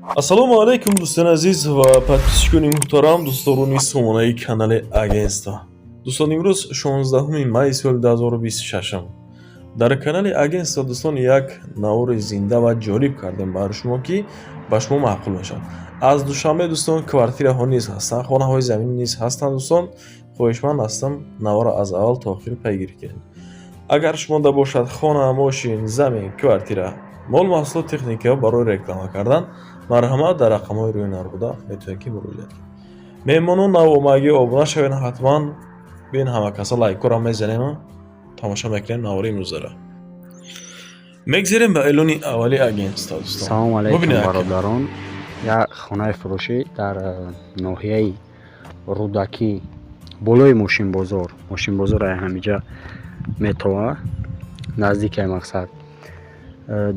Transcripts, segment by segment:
Ассалому алайкум, дӯстони азиз ва подписчикони муҳтарам, дӯстдорони сомонаи канали Агентство. Дӯстон, имрӯз 16 майи соли 2026 дар канали Агентство, дӯстон, як навори зинда ва ҷолиб кардем барои шумо, ки ба шумо маъқул мешавад. Аз Душанбе, дӯстон, квартираҳо низ ҳастанд, хонаҳои заминӣ низ ҳастанд. Дӯстон, хоҳишманд ҳастам, наворро аз аввал то охир пайгирӣ кунед. Агар шумода бошад хона, мошин, замин, квартира, мол, маҳсулот, техника барои реклама кардан, марҳамат, дар рақамҳои рӯи навор буда метавонед, ки муроҷиат кунед. Меҳмонон, навомагӣ обуна шавед ҳатман. Бин, ҳама каса лайкҳоро мезанем, тамошо мекунем навори имрӯзаро. Мегзарем ба эълони аввали агентство, дӯстон. Салому алайкум, Бубинед, ака. бародарон. Як хонаи фурӯшӣ дар ноҳияи Рӯдакӣ, болои мошинбозор. Мошинбозор ай ҳамиҷа метова, наздикай мақсад.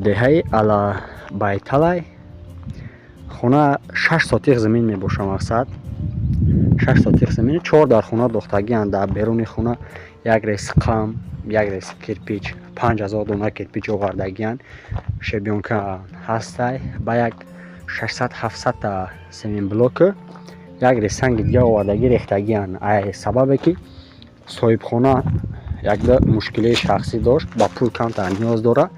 Деҳаи Алабайталай. Хона 6 сотих замин мебоша, мақсад 6 сотих замин, чор дар хона дохтагианд. Дар беруни хона як рес қам, як рес кирпич, 5000 дона кирпич овардагианд. Щебёнка ҳастай, ба як 600 700та семенблок, як рес санги дига овардагӣ рехтагианд. Ай сабабе ки соҳибхона якда мушкилии шахсӣ дошт, ба пул камтар ниёз дорад,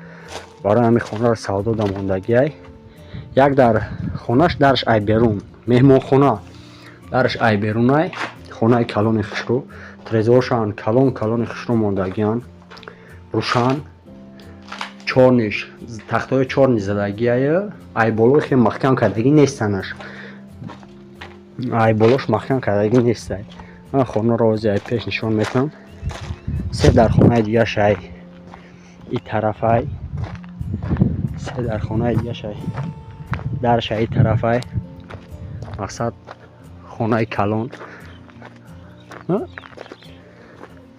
барои ҳамин хонаро савдо дамондагиай. Як дар хонаш, дараш ай берун, меҳмонхона, дараш ай берунай. Хонаи калони хушрӯ, трезоршан калон калони хушрӯ мондагианд, рӯшан, чорниш, тахтаҳои чорни задагиай. Ай болои хе маҳкам кардагӣ нестанаш, ай болош маҳкам кардагӣ нестай. Ман хонаро ози ай пеш нишон метавам. Се дар хонаи дигарш ай и тарафай, се дар хонаи дигарш ай дарш ай тарафай. Мақсад, хонаи калон.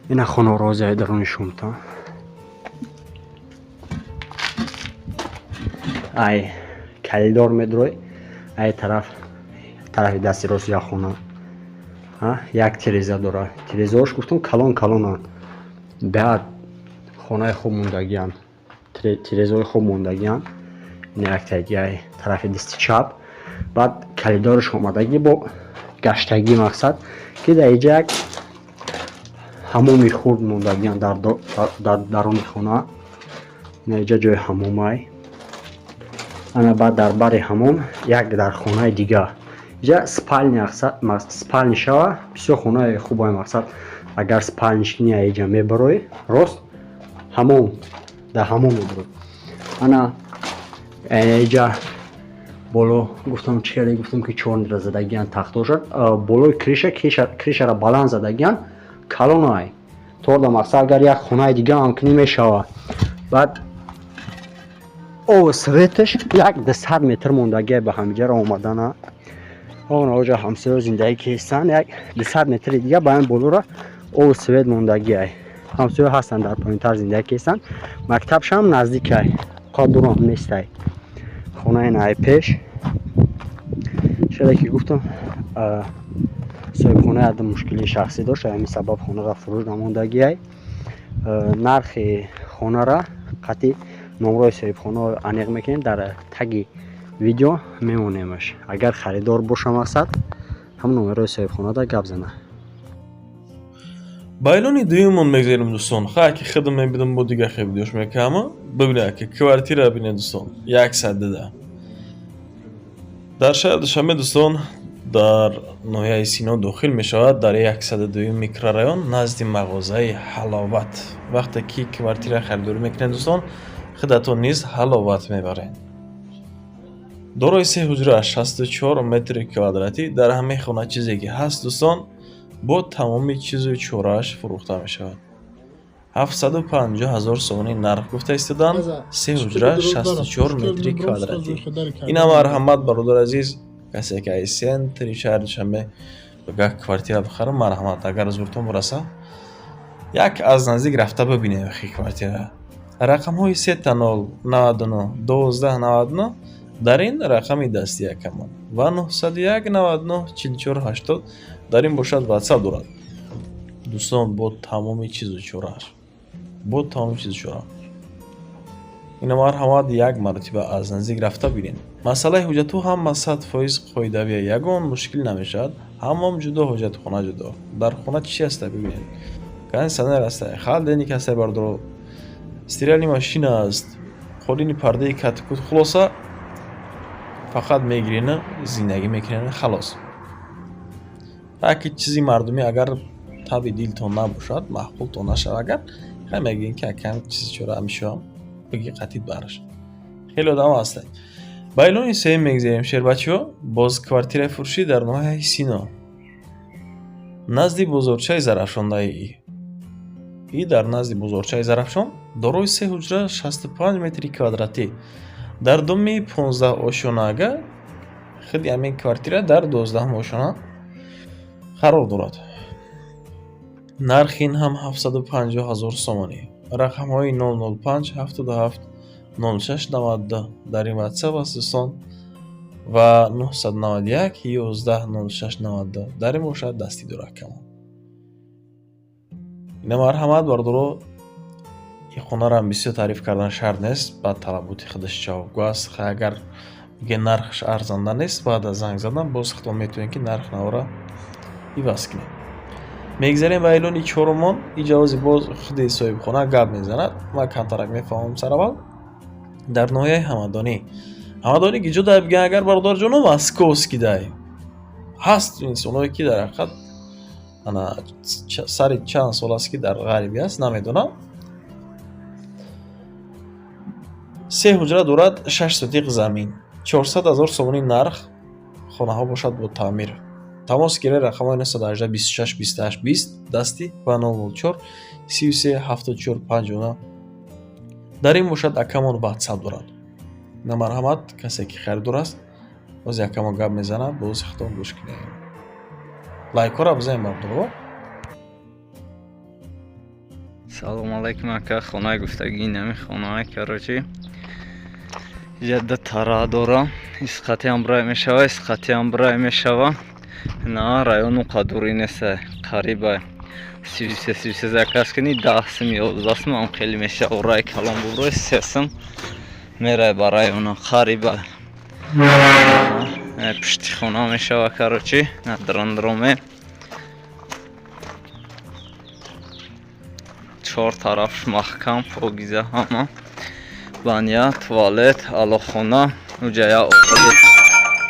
Ина хонаро ози ай дарун нишон метавам. Ай калидор медурой, ай тараф, тарафи дасти рост як хона, як тиреза дорад. Тирезаҳош, гуфтам, калон калонанд, беҳад хонаи хуб мондагианд, тирезаҳои хуб мондагианд. Ина яктагиай тарафи дасти чап. Баъд калидораш омадагӣ бо гаштагӣ, мақсад ки дар иҷа як ҳамоми хурд мондагианд дар даруни хона. Ина иҷа ҷои ҳамомай. Ана баъд дар бари ҳамом як дар хонаи дига, иҷа спальня, спальни шава. Бисёр хонаи хубай, мақсад, агар спальниш кини, иҷа мебарои, рост ҳамом, дар ҳамом мебарои. Ана иҷа боло, гуфтам, чӣ хеле гуфтам, ки чорнира задагианд тахтоша болои крыша, крышара баланд задагианд, калонай торда. Мақсад, агар як хонаи дига ҳам кунӣ, мешава. Баъд о светаш як 200 метр мондагия ба ҳамиҷаро омадана. Он оҷа ҳамсоё зиндагӣ кестанд, як 200 метри дига ба ин болора обу свет мондагиай. Ҳамсоё ҳастанд, дар поинтар зиндагӣ кестанд. Мактабшам наздикай, қадурам нестай. Хонаи най пеш шере ки гуфтам, соҳибхона як мушкилии шахсӣ дошт, ҳамин сабаб хонаро фурӯш намондагиай. Нархи хонара қатъи номрои соҳибхона аниқ мекунем, дар таги видео мемонемаш. Агар харидор боша, мақсад, ҳам номерои соҳибхонада гап зана. Ба эълони дуюмон мегзарем, дӯстон. Хай, ки худам мебинам, бо дига хе видеош мекунам. Бибинед, ки квартира бинед, дӯстон, 110 дар шаҳри Душанбе, дӯстон, дар ноҳияи Сино дохил мешавад, дар 102 микрорайон, назди мағозаи Ҳаловат. Вақте ки квартира харидорӣ мекунед, дӯстон, худатон низ ҳаловат мебаред. Дорои се ҳуҷра, 64 метри квадратӣ. Дар ҳамаи хона чизе ки ҳаст, дӯстон, бо тамоми чизу чорааш фурӯхта мешавад. 750 000 сомонӣ нарх гуфта истоданд. Се ҳуҷра, 64 метри квадратӣ. Ина марҳамат, бародари азиз, касе ки аз центри шаҳри Душанбе бага квартира бихарам, марҳамат, агар зуртон бираса, як аз наздик рафта бибинем хи квартира. Рақамҳои сета 0 99 12 99 дар ин рақами дасти якамон ва 901 99 44 80 дар ин бошад, ватсап дорад, дӯстон, бо тамоми чизу чорааш, бо тамоми чизу чора. Ина марҳамат, як маротиба аз наздик рафта бинед. Масъалаи ҳуҷҷатҳо ҳама 100% қоидавия, ягон мушкил намешавад. Ҳамом ҷудо, ҳоҷатхона ҷудо. Дар хона чӣ аста бибинед. Кондитсионер аста, холодильник аста, бардоро, стиральный машина аст, қолини пардаи катикут. Хулоса, фақат мегирена, зиндагӣ мекунена, халос. Яке чизи мардумӣ агар таби дилтон набошад, маъқултон нашавад, агар хай мегӯем, ки акам чизи чора мешавам, биги қатид бараш. Хеле одамо ҳастанд. Ба эълони сеюм мегзарем, шербачаҳо. Боз квартираи фурӯшӣ дар ноҳияи Сино, назди бозорчаи Зарафшондаи и дар назди бозорчаи Зарафшон, дорои се ҳуҷра, 65 метри квадратӣ, дар доми 15 ошёнага. Худи ҳамин квартира дар 12-ум ошёна қарор дорад. Нархи ин ҳам 750 ҳазор сомонӣ. Рақамҳои 005 77 06 92 дар ин ватсап аст, дӯстон, ва 991 11 06 92 дар ин бошад дасти дуракамон. Ина марҳамат, бардоро, ин хонаро бисёр таъриф кардан шарт нест, ба талаботи худаш ҷавобгӯ аст. Хай, агар биге нархаш арзанда нест, баъд аз занг задан боз худтон метавонед, ки нарх навора иваз кунед. Мегзарем ба эълони чорумон. Иҷози боз худи соҳибхона гап мезанад, ман камтарак мефаҳмам. Сараввал дар ноҳияи Ҳамадонӣ. Ҳамадонӣ ки ҷо дай бигӯян, агар бародарҷоно, Московский дай ҳаст. Инсоное ки дар ҳақиқат ана сари чанд сол аст, ки дар ғарибӣ аст, намедонам. Се ҳуҷра дорад, 6 сотиқ замин, 400 ҳазор сомонӣ нарх. Хонаҳо бошад бо таъмир. Тамос гиред, рақамҳои 918 26 28 20 дастӣ ва 004 33 74 59 дар ин бошад. Акамон ватсап дорад. На, марҳамат, касе ки харидор аст, боз якамо гап мезанад, боз худтон гӯш кунед. Лайкҳоро бизанед, бардоро. Салому алайкум, ака. Хонаи гуфтагӣ нами хонаи, короче, иҷа ду тара дора. Исқатиам брай мешава, исқатиам брай мешава. На, району қадурӣ неста, қариба 33 33 заказ кунӣ, 10 сум, 11 сум ам хеле мешава. Рай калон буброй, 3 сум мерай ба района, қариба пушти хона мешава, короче, драндроме чор тарафш маҳкам, покиза, ҳама баня, туалет, алохона. Уҷая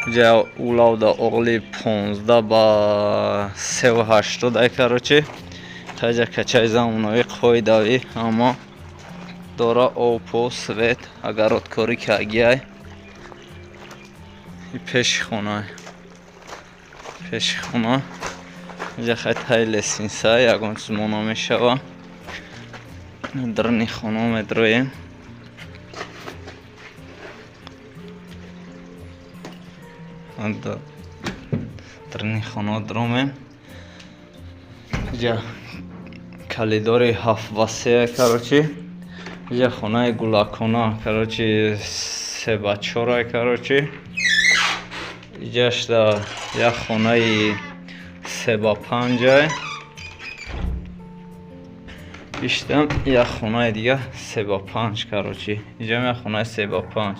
уҷая улавда оғли 15 ба 3,80 ай, короче, таҷа качаи замонави, қоидавӣ ҳама дора, обпо, свет, огородкорӣ кагиай. Пеши хона, пеши хона иҷа хай таи лестница, ягон чиз мона мешава. Дарни хона медроем. Дарни хона дромем. Иҷа калидори 7 ба 3, короче. Иҷа хонаи гулакона, короче, 3 ба 4, короче. Иҷашда як хонаи 3 ба 5, иштам як хонаи дига 3 ба 5, короче. Иҷам як хонаи 3 ба 5.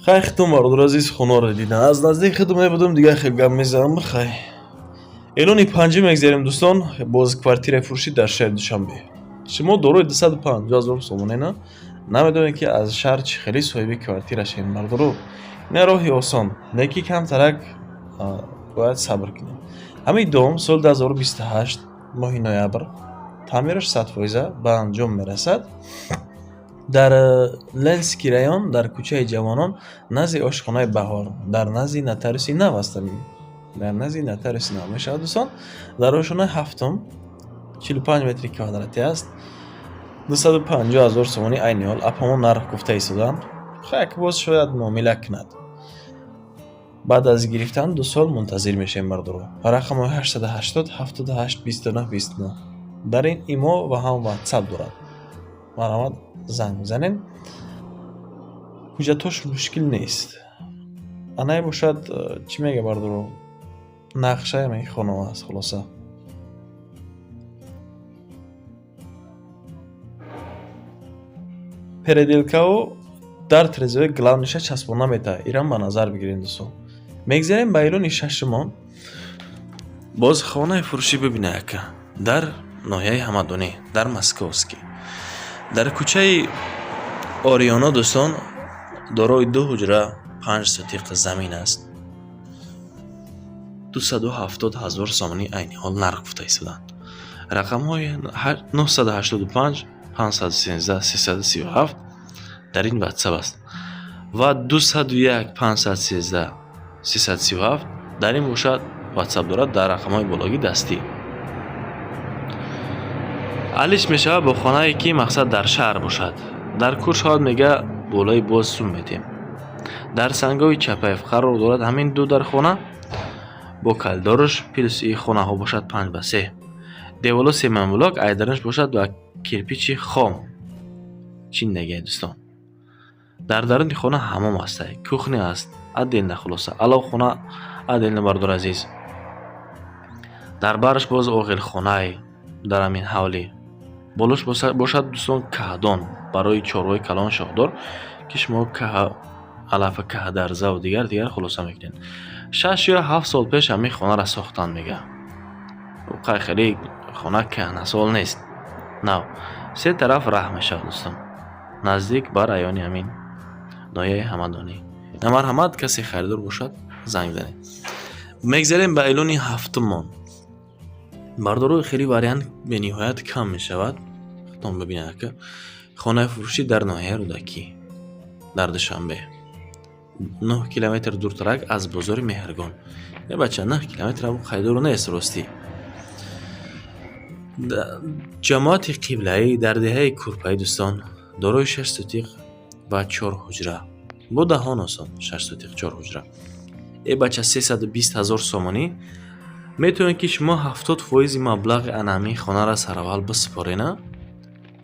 Хай, хитум, бародари азиз, хонаро дидан аз наздик худм мебудум, дигар хел гап мезанам. Хай, эълони панҷум мегзарем, дӯстон. Боз квартираи фурӯшӣ дар шаҳри Душанбе. Шумо дорои 250 ҳазор сомонена, намедонед, ки аз шаҳр чӣ хеле соҳиби квартира шавед, бардоро. Ина роҳи осон неки камтарак бояд сабр кунем. Ҳамин дом соли 2028 моҳи ноябр таъмираш 100% ба анҷом мерасад. Дар Ленинский район, дар кӯчаи Ҷавонон, назди ошхонаи Баҳор, дар назди нотариуси нав аст. Дар назди нотариуси нав мешавад, дӯстон. Дар ошхонаи ҳафтум, 45 метри квадратӣ аст. 250 ҳазор сомонӣ айни ҳол апамо нарх гуфта истоданд. Хай, боз шояд муомила кунад. Баъд аз гирифтан 2 сол мунтазир мешавем, бардоро. Рақамҳои 880 78 29 29 дар ин имо ва ҳам ватсап дорад. Марҳамат, занг бизанед. Ҳуҷҷатҳош мушкил нест. Анае бошад, чӣ мега, бардоро, нақшаи ҳамин хона аст, хулоса. Переделкао дар трезове главныйша часпон намета. Ирам ба назар бигирем, дӯстон. Мегзарем ба эълони шашумон. Боз хонаи фурӯшӣ бибина, ака, дар ноҳияи Ҳамадонӣ, дар Московский, дар кӯчаи Ориёно, дӯстон, дорои ду ҳуҷра, 5 сотиқ замин аст. 270 000 сомонӣ айни ҳол нарх гуфта истоданд. Рақамҳои 985 513 337 дар ин ватсап аст ва 201 513 337 дар ин бошад ватсап дорад. Дар рақамҳои бологӣ дастӣ алиш мешавад бо хонае, ки мақсад дар шаҳр бошад. Дар кур шавад, мега, болои боз сум метем. Дар сангои Чапаев қарор дорад ҳамин ду дар хона бо калидорш. Плюс и хонаҳо бошад 5 ба 3, деволо семенблок, айдаранш бошад ба кирпичи хом чиндагия. Дӯстон, дар даруни хона ҳамом аст, кухня аст отдельно, хулоса, аловхона отдельно. Бардор азиз, дар бараш боз оғилхонае дар ҳамин ҳавлӣ. Болош бошад, дӯстон, каҳдон барои чорвои калон шохдор, ки шумо каҳ, алафа, каҳдарзаву дигар дигар хулоса мекунед. 6 ё 7 сол пеш ҳамин хонаро сохтанд, мега. Қай хеле хона кӯҳнасол нест, нав. Се тараф раҳ мешавад, дӯстон, наздик ба райони ҳамин ноҳияи Ҳамадонӣ. Марҳамат, касе харидор бошад, занг занед. Мегзарем ба эълони ҳафтумон. Бардорои, хеле вариант бениҳоят кам мешавад. Худтон бибинед, ака, хонаи фурӯшӣ дар ноҳияи Рӯдакӣ, дар Душанбе, 9 километр дуртарак аз бозори Меҳргон. Е бача, 9 километр қайдору нест, ростӣ. Ҷамоати Қиблаӣ, дар деҳаи Курпаӣ, дӯстон, дорои 6 сотиқ ва чор ҳуҷра. Бо даҳон осон, 6 сотиқ, чор ҳуҷра. Э бача, 320 000 сомонӣ. Метавонед, ки шумо 70 фоизи маблағи ана ҳамин хонаро сараввал бисупорена,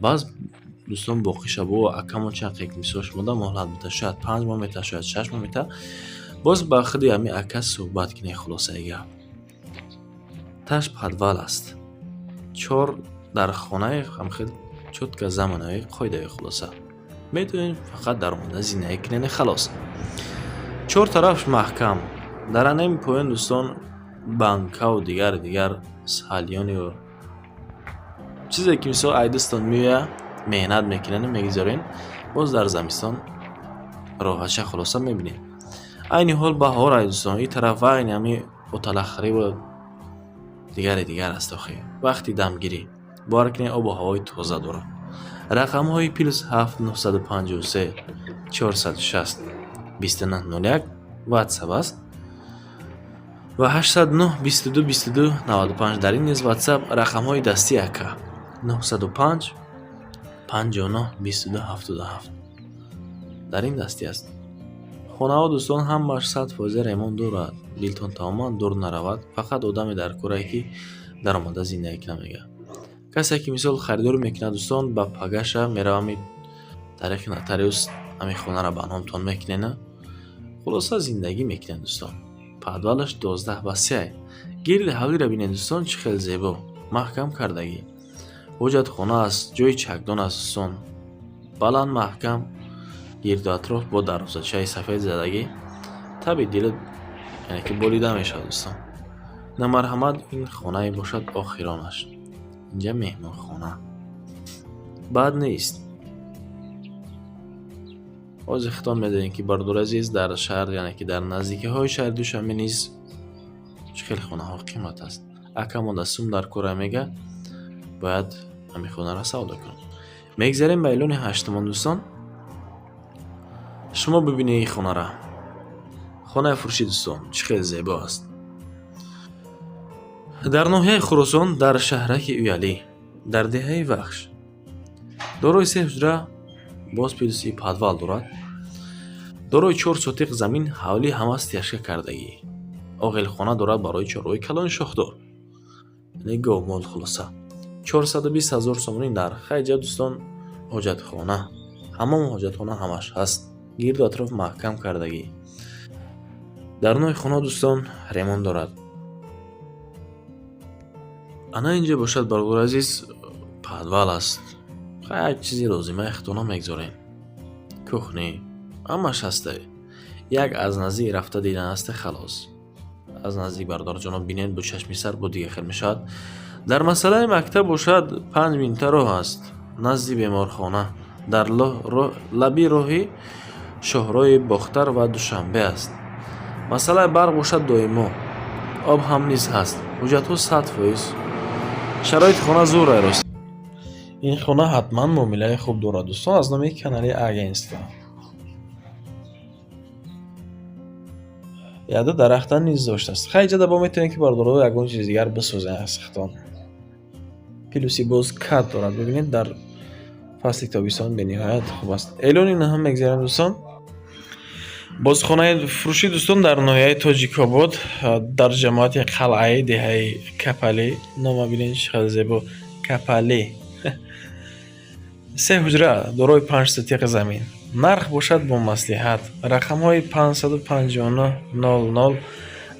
баъз, дӯстон, боқиша бо акамон чанд қек, мисол, шумода муҳлат буда, шояд 5 моҳ мета, шояд 6 моҳ мета. Боз ба худи ҳамин ака суҳбат кунед. Хулосаи гап, таш подвал аст, чор дар хонаи хел чётко, замонавӣ, қоидави. Хулоса, метавонед фақат даромада зиндагӣ кунед, халос. Чор тараф маҳкам. Дар анами поён, дӯстон, банкаву дигар дигар, салёнию чизе, ки мисол ай дастон меояд, меҳнат мекунену мегузорен, боз дар замистон роҳатша. Хулоса, мебинед, айни ҳол баҳор ай, дӯстон, ин тараф айни ҳами оталахариву дигари дигар аст. Охи вақти дамгирӣ, бовар кунед, обу ҳавои тоза дорад. Рақамҳои +7 953 460 29 01 ватсап аст ва 809 22 22 95 дар ин низ ватсап. Рақамҳои дастӣ ака 905 59 22 77 дар ин дастӣ аст. Хонаҳо, дӯстон, ҳамааш 100 фоиза ремонт дорад. Дилтон тамоман дур наравад. Фақат одаме дар корае, ки даромада зиндагӣ кунад, мега. Касе, ки мисол харидорӣ мекунад, дӯстон, ба пагаша меравам, тариқи нотариус ҳамин хонаро ба номтон мекунена, хулоса, зиндагӣ мекунед, дӯстон. Подвалаш 12 ба 3. Гирди ҳавлиро бинед, дӯстон, чӣ хел зебо маҳкам кардагӣ. Ҳоҷатхона аст, ҷои чакдон аст, дӯстон, баланд, маҳкам, гирду атроф бо дарвозачаи сафед задагӣ. Таби дилат, яъне ки, болида мешавад, дӯстон. На, марҳамат, ин хонае бошад охиронаш. Инҷа меҳмонхона бад нест. Ҳозир худтон медонед, ки, бародари азиз, дар шаҳр, яъне ки дар наздикиҳои шаҳри Душанбе низ чӣ хел хонаҳо қимат аст. Акамон сум дар кора, мега, бояд ҳамин хонаро савдо кунам. Мегзарем ба эълони ҳаштумон. Дӯстон, шумо бибинед ин хонара. Хонаи фурӯшӣ, дӯстон, чӣ хел зебо аст. Дар ноҳияи Хуросон, дар шаҳраки Уялӣ, дар деҳаи Вахш, дорои се ҳуҷра, боз плюс и подвал дорад, дорои 4 сотиқ замин, ҳавлӣ ҳама стяжка кардагӣ, оғилхона дорад барои чорвои калони шохдор, яъне говмол. Хулоса, 420 000 сомонӣ нарх. Хайҷа, дӯстон, ҳоҷатхона, ҳамом, ҳоҷатхона ҳамаш ҳаст, гирду атроф маҳкам кардагӣ. Дар нои хона, дӯстон, ремонт дорад. Ана инҷа бошад, бародари азиз, подвал аст. Як чизи лозимаи худтона мегзорем. Кухни ҳамаш ҳасте. Як аз наздик рафта дидан ҳасте, халос. Аз наздик, бародарҷоно, бинед, бо чашми сар бо дига хел мешавад. Дар масъалаи мактаб бошад, 5 минута роҳ аст, назди беморхона, дар лаби роҳи шоҳроҳи Бохтар ва Душанбе аст. Масъалаи барқ бошад, доимо, об ҳам низ ҳаст. Ҳуҷҷатҳо 100%. Шароити хона зӯр рост. Ин хона ҳатман муомилаи хуб дорад, дӯстон, аз номи канали агентство. Яда дарахта низ доштааст. Хай, иҷода бо метавонед, ки, бародаро, ягон чизи дигар бисозед аз хитон. Плюси боз кат дорад, бибинед, дар фасли тобистон бениҳоят хуб аст. Эълони наҳум мегзарем, дӯстон. Боз хонаи фурӯшӣ, дӯстон, дар ноҳияи Тоҷикобод, дар ҷамоати Қалъаи, деҳаи Капалӣ. Нома бинед, чӣ қадр зебо, Капалӣ. Се ҳуҷра, дорои 5 сотиқ замин. Нарх бошад бо маслиҳат. Рақамҳои 559 00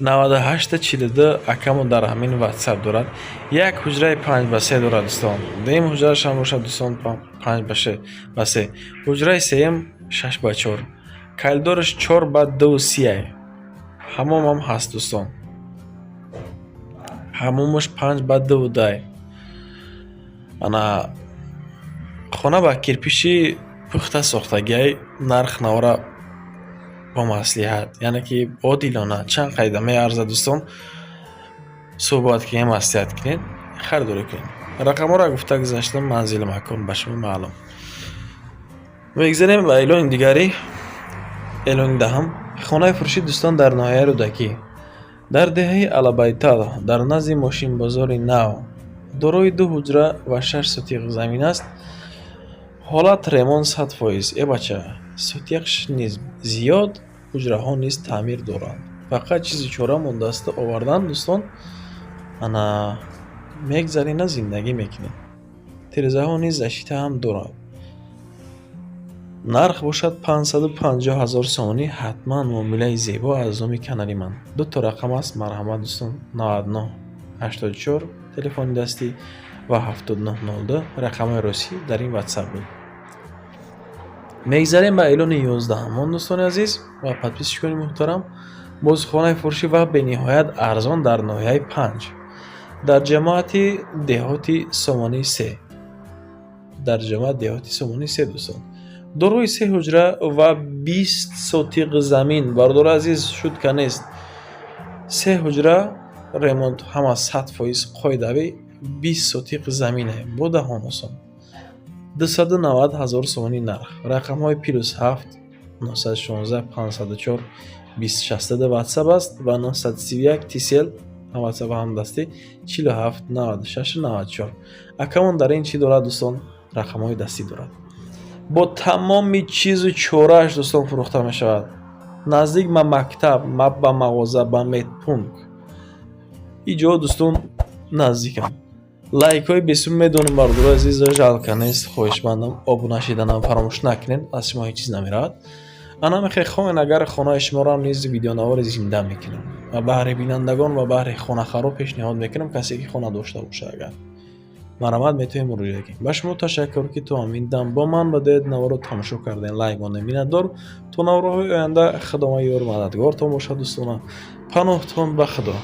98 42 акамо дар ҳамин ватсап дорад. Як ҳуҷраи 5 ба 3 дорад, дӯстон. Дуюм ҳуҷраашам бошад, дӯстон, 5 ба 3. Ҳуҷраи сеюм 6 ба 4. Коридораш 4 ба 2 сияй. Ҳамомам ҳаст, дӯстон. Ҳамомаш 5 ба 2 дай. Ана, хона ба кирпичи пухта сохтагиай. Нарх навора бо маслиҳат, яъне ки одилона чанд қайда меарзад, дӯстон, суҳбат кунед, маслиҳат кунед, харидорӣ кунед. Рақамҳоро гуфта гузаштам, манзилу макон ба шумо маълум. Мегзарем ба эълони дигарӣ, эълони даҳум. Хонаи фурӯшӣ, дӯстон, дар ноҳияи Рӯдакӣ, дар деҳаи Алабайтал, дар назди мошинбозори нав, дорои ду ҳуҷра ва 6 сотиқ замин аст. Ҳолат ремонт 100%. Э бача, сотиқш низ зиёд, ҳуҷраҳо низ таъмир доранд. Фақат чизи чора мондааст овардан, дӯстон. Ана, мегзарена, зиндагӣ мекунед. Тирезаҳо низ защита ҳам дорад. Нарх бошад 550 000 сомонӣ. Ҳатман муомилаи зебо аз номи канали ман. Дуто рақам аст, марҳамат, дӯстон: 99 84 телефони дастӣ ва 79 02 рақамҳои русӣ дар ин ватсап буд. Мегзарем ба эълони 11-умон, дӯстони азиз ва подписчикони муҳтарам. Боз хонаи фурӯшӣ ва бениҳоят арзон дар ноҳияи Панҷ, дар ҷамоати деҳоти Сомонии се, дар ҷамоати деҳоти Сомонии се, дӯстон, дорои се ҳуҷра ва 20 сотиқ замин. Бародари азиз, шутка нест. Се ҳуҷра, ремонт ҳама 100% қоидавӣ, 20 сотиқ замине бо даҳон осон. 290 000 сомонӣ нарх. Рақамҳои +7 916 504 20 62 ватсап аст ва 931 Тисел ҳам ватсап, ҳам дастӣ, 47 96 94. Акамон дар ин чӣ дорад, дӯстон? Рақамҳои дастӣ дорад. Бо тамоми чизу чорааш, дӯстон, фурӯхта мешавад. Наздик ба мактаб, ба мағоза, ба медпункт. Ин ҷо, дӯстон, наздикам. Лайкҳои бесум медонам, бародарои азиз, жалко нест. Хоҳишмандам, обуна шиданам фаромӯш накунед, аз шумо ҳеҷ чиз намеравад. Ана, мехоҳем, агар хонаи шуморо низ видеонавори зинда мекунам ва баҳри бинандагон ва баҳри хонахаро пешниҳод мекунам. Касе ки хона дошта боша, агар марҳамат, метавонед муроҷиат кунед. Ба шумо ташаккур, ки то ҳамин дам бо ман будед, наворо тамошо кардем, лайк монед, миннатдор. То наворҳои оянда Худованд ёру мададгортон бошад, дӯстонам. Паноҳтон ба Худо.